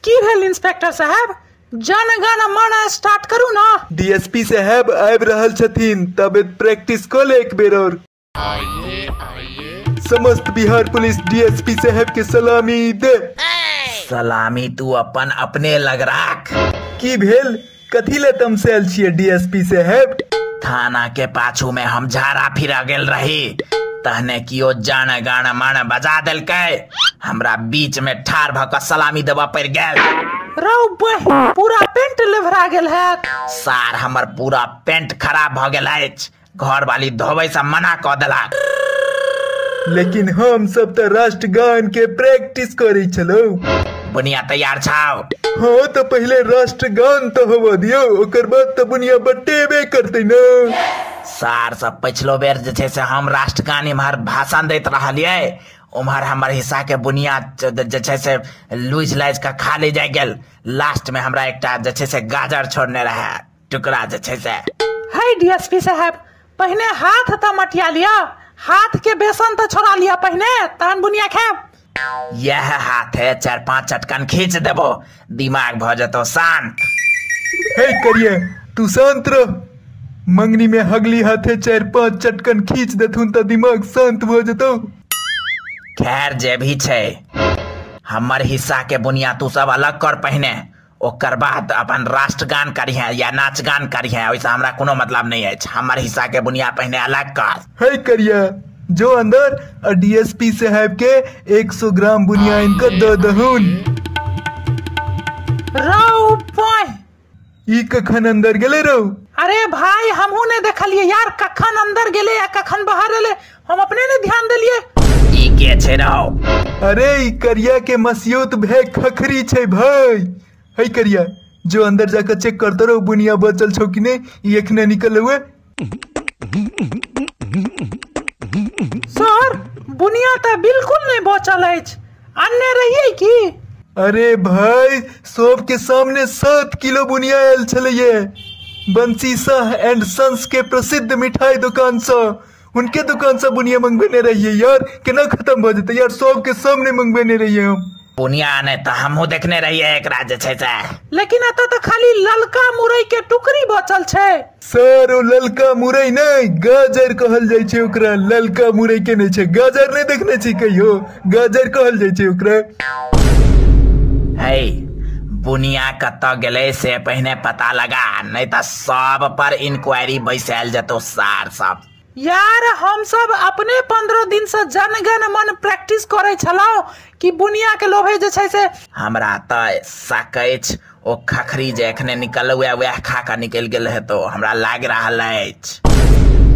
की भेल इंस्पेक्टर साहब, जनगण मन स्टार्ट करू ना। डीएसपी साहब आबि रहल छथिन, तब प्रैक्टिस कऽ ले एक बेर और। समस्त बिहार पुलिस डीएसपी साहब के सलामी दे। सलामी तू अपन अपने लग राख। की भेल, कथी ले तमसायल छियै डीएसपी साहब? थाना के पाछू में हम झाड़ा फिरा गेल रही, तहने कियो जन गण मन बजा देलकै, हमरा बीच में ठार भ क सलामी देबऽ पड़ि गेल। रौ बह, पूरा पेंट लेभरा गेल है। सार हमर पूरा पेंट खराब भ गेल अछि, घर वाली धोबै से मना क देलक। लेकिन हम सब तऽ राष्ट्रगान के प्रैक्टिस करै छलहुँ। बुनिया तैयार छौ? हाँ, तो पहले राष्ट्रगान तो होबऽ दियौ, ओकर बाद तऽ बुनिया बटेबे करतै ना। सार सब पिछलो बेर जे छै से हम राष्ट्रगान इम्हर भाषण दैत रहलियै, उम्हर हमर हिस्सा के बुनिया जे छै से लुझि लाजि कऽ खाली जाय गेल। लास्ट में हमरा एकटा जे छै से गाजर छोड़ने रहे टुकड़ा जे छै से। है डीएसपी साहब, पहिने हाथ तऽ मटिया लिअ, हाथ के बेसन तऽ छोड़ा लिअ पहिने, तहन बुनिया खायब। यह हाथ है 4-5 चटकन खींच देबो, दिमाग भ जेतो शांत। हे करिए, तू शांत रह। मंगनी में हगली हाथे 4-5 चटकन खींच देथुन तऽ दिमाग शांत भ जेतो। खैर जे भी छै, हमर हिस्सा के बुनिया तू सब अलग कर पहिने, ओकर बाद अपन राष्ट्रगान करिहे या नाच गान करिहे, ओहिसँ हमरा कोनो मतलब नहि अछि। हमर हिस्सा के बुनिया पहिने अलग कर। हे करिया, जो अंदर और डीएसपी साहब के 100 ग्राम बुनिया इनका दे दहुन। रौ पाई, ई कखन अंदर गेले रौ? अरे भाई हमहू ने देखलिए यार, कखन अंदर गेले या कखन बाहर एले, हम अपने ने ध्यान देलिए। ई के छै रौ? अरे ई करिया के मसियौत भे खखरी छै भाई। हे करिया, जो अंदर जाकर चेक करते रहो बुनिया बचल छौ कि नहीं, ई एखने निकल हुए। सर बुनिया तऽ बिल्कुल नहीं बचल अछि, अनने रहिए की? अरे भाई सब के सामने 7 किलो बुनिया आयल छलैये, बंसी शाह एंड सन्स के प्रसिद्ध मिठाई दुकान से, उनके दुकान से बुनिया मंगबेने रहिए यार, केना खत्म भ जेतै यार, सब के सामने मंगबेने रहिए हम। बुनिया ने तऽ हमहूँ देखने रहिए एकरा जे छै से। लेकिन एतऽ तऽ खाली ललका मुरई के टुकड़ी बचल छै। सर ओ ललका मुरई नहि, गाजर कहल जाइ छै ओकरा, ललका मुरई के नहि छै। गाजर नहि देखने छी कहियो? गाजर कहल जाइ छै ओकरा। है बुनिया कतऽ गेलै से पहिने पता लगा, नहि तऽ सब पर इंक्वायरी बैसायल जेतौ सार सब। यार हम सब अपने 15 दिन से जनगण मन प्रैक्टिस करे छलहुँ कि बुनिया के लोभे जे छै से। हमरा तऽ शक अछि ओ खखरी जे एखने निकल वएह खा कऽ निकलि गेल हेतौ, हमरा लागि रहल अछि।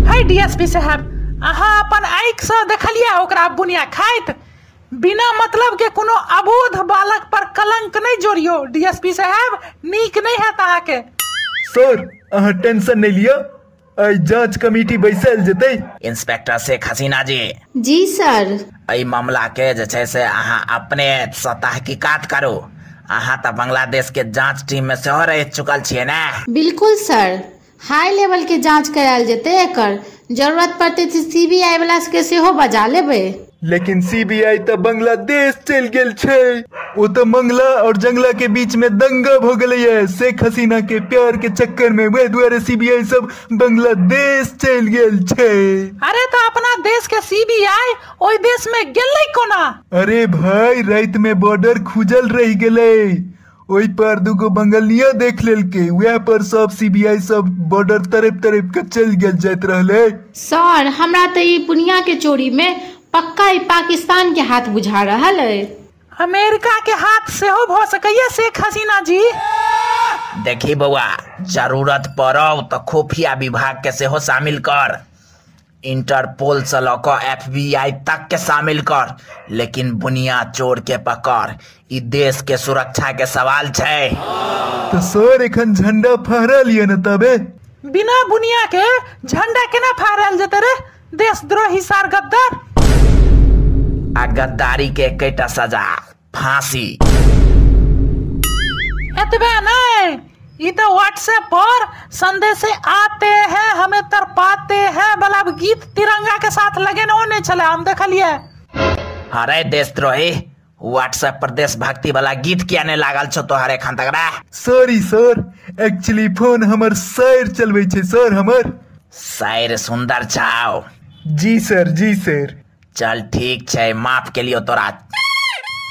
है डीएसपी साहब, अहाँ अपन आँखि से देखलियै ओकरा बुनिया खाइत? बिना मतलब के कोनो अबोध बालक पर कलंक नहि जोड़ियौ डीएसपी साहब, नीक नहि हैत अहाँके। सर अहाँ टेंशन नहि लिअ, आई जांच कमिटी बैसायल जेतै। इंस्पेक्टर शेख हसीना जी। जी सर। एहि मामला के जे छै से अहाँ अपने सँ तहकीकात करू। अहाँ तऽ बांग्लादेश के जांच टीम में सेहो रहि चुकल छियै ने? बिल्कुल सर, हाई लेवल के जांच करायल जेतै, एकर जरूरत पड़तै तऽ सीबीआई वाला के सेहो बजा लेबै। लेकिन सीबीआई तऽ बांग्लादेश चलि गेल छै, ओ तऽ मंगला और जंगला के बीच में दंगा भ गेलैये शेख हसीना के प्यार के चक्कर में, वह दुआरे सीबीआई सब बांग्लादेश चलि गेल छै। अरे तऽ अपना देश के सीबीआई ओहि देश में गेलै कोना? अरे भाई राति में बॉर्डर खुजल रहि गेलै, ओहि पर दूगो बंगलिया देख लेलकै, वएह पर सब सीबीआई सब बॉर्डर तरफ तरफ के चलि गेल जाइत रहलै। सर हमरा तऽ ई बुनिया के चोरी में पक्का ई पाकिस्तान के हाथ बुझा रहल है। अमेरिका के हाथ सेहो भ सकैया शेख हसीना जी। देखी बौआ, जरूरत पड़ौ तऽ खुफिया विभाग के सेहो शामिल कर, इंटरपोल से लऽ कऽ एफबीआई तक के शामिल कर, लेकिन बुनिया चोर के पकड़, ई देश के सुरक्षा के सवाल छै। तो सर एखन झंडा फहरा लिअ ने तबे। बिना बुनिया के झंडा केना फहरायल जेतै रे देशद्रोही सार गद्दार। आ गद्दारी के एकेटा सजा, फांसी। एतबे नहि, ई तऽ व्हाट्सएप पर संदेश आते हैं हमें तरपाते हैं वाला गीत तिरंगा के साथ लगेने नहि छलै, हम देखलियै। अरे देशद्रोही, व्हाट्सएप पर देशभक्ति वाला गीत किया नहीं लागल छौ तोहर एखन तक रे? सॉरी सर, एक्चुअली फोन हमर सर चलबै छै सर हमर। सर सुंदर छाओ। जी सर, जी सर। चल ठीक छै, माफ के लियो तोरा।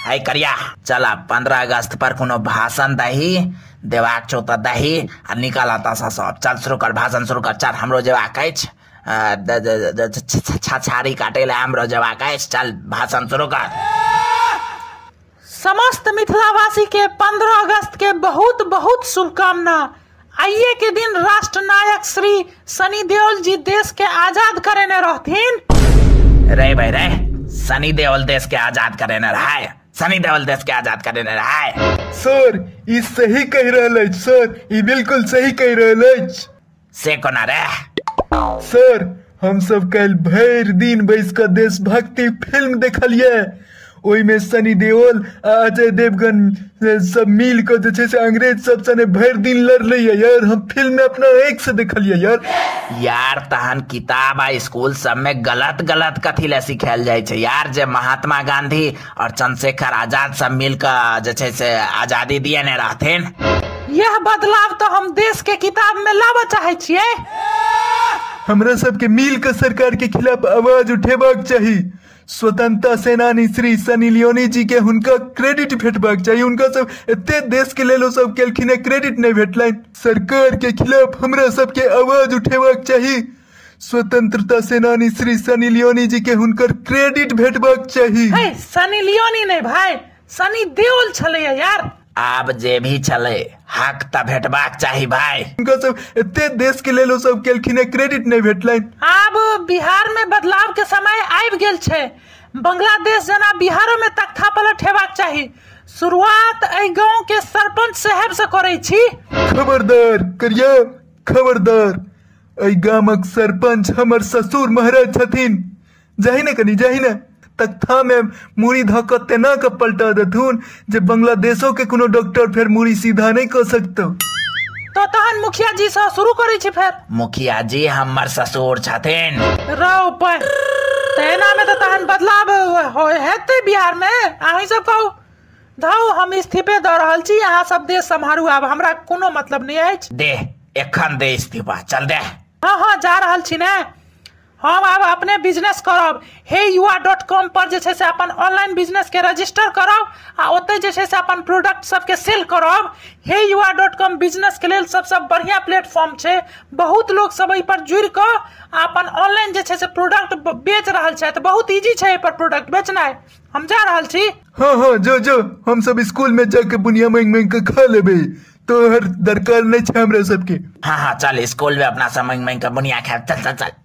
है करिया, चल 15 अगस्त पर कोनो भाषण दही देबाक छौ तऽ दही आ निकल एतऽ सब। चल शुरू कर, भाषण शुरू कर। चल हमरो जेबाक अछि, छाछारी काटे लए हमरो जेबाक अछि। चल भाषण शुरू कर। समस्त मिथिलावासी के 15 अगस्त के बहुत बहुत शुभकामना। आइए के दिन राष्ट्रनायक श्री सनी देओल जी देश के आजाद करेने रहथिन। रे भाई रे, सनी देओल देश के आजाद करेने रहे, सनी देओल देश के आजाद करेने रहे। सर ई सही कहि रहल अछि सर, ई बिल्कुल सही कहि रहल अछि। से कोना रे? सर हम सब काल्हि भरि दिन बैस कऽ देशभक्ति फिल्म देखलियै, ओहिमे सनी देओल आ अजय देवगन सब मिल कऽ जे छै से अंग्रेज सब सने भरि दिन लड़लै यार। हम फिल्म में अपना आँखि से देखलियै यार। यार तहन किताब आ स्कूल सब में गलत गलत कथी लए सिखायल जाइ छै यार, जे महात्मा गांधी और चंद्रशेखर आजाद सब मिल कऽ जे छै से आजादी दिए ने रहथिन। यह बदलाव तो हम देश के किताब में लाबऽ चाहै छियै। हमरा सबके मिल कऽ सरकार के खिलाफ आवाज उठेबाक चाही। स्वतंत्रता सेनानी श्री सनी लियोनी जी के हुनका क्रेडिट भेटबाक चाही। हुनका सब एते देश के लेल ओ सब केलखिन, क्रेडिट नहीं भेटलनि। सरकार के खिलाफ हमरा सबके आवाज उठेबाक चाही। स्वतंत्रता सेनानी श्री सनी लियोनी जी के हुनकर क्रेडिट भेटबाक चाही। हे सनी लियोनी नहीं भाई, सनी देओल छलै यार। आब जे भी छलै हक तऽ भेटबाक चाही भाई। हुनका सब एते देश के लेल ओ सब केलखिन, क्रेडिट नहीं भेटलनि। आब बिहार में बदलाव के समय आबि गेल छै। बांग्लादेश जेना बिहारो में तख्ता पलट हेबाक चाही। शुरुआत एहि गांव के सरपंच साहेब से करै छी। खबरदार करिया, खबरदार, एहि गामक सरपंच हमर ससुर महाराज छथिन। जाही ने कनी, जाही ने, तख्ता में मूड़ी धऽ कऽ तेना कऽ पलटा देथुन जे बांग्लादेशो के कोनो डॉक्टर फेर मूड़ी सीधा नहीं कऽ सकतौ। तो तहन मुखिया जी से शुरू करै छी फेर। मुखिया जी हमर ससुर छथिन। रौ पर तेना में तो तहन बदलाव हेतै बिहार में। अहीं सब कहू धौ, हम इस्तीफे दऽ रहल छी, अहाँ सब देश सम्हारू, आब हमरा कोनो मतलब नहीं अछि। दे एखन दे इस्तीफा, चल दे। हाँ हाँ जा रहल छी ने हम, आब अपने बिजनेस करब। हे युवा .com पर जे छै से अपन ऑनलाइन बिजनेस के रजिस्टर करब आ ओतय जे छै से अपन प्रोडक्ट सबके सेल करब। हे युवा .com business के लेल सबसँ बढ़िया प्लेटफॉर्म छै। बहुत लोग सब एहि पर जुड़ि कऽ अपन ऑनलाइन जे छै से प्रोडक्ट बेच रहल छथि। बहुत इजी छै एहि पर प्रोडक्ट बेचनाइ। हम जा रहल छी। हाँ हाँ जो जो, हम सब स्कूल में जाके बुनिया मांगि मांगि कऽ खा लेबै, तोहर दरकार नहीं छै हमरा सबके। हाँ हाँ चल स्कूल में अपना सब मांगि मांगि कऽ बुनिया खायब। चल चल चल।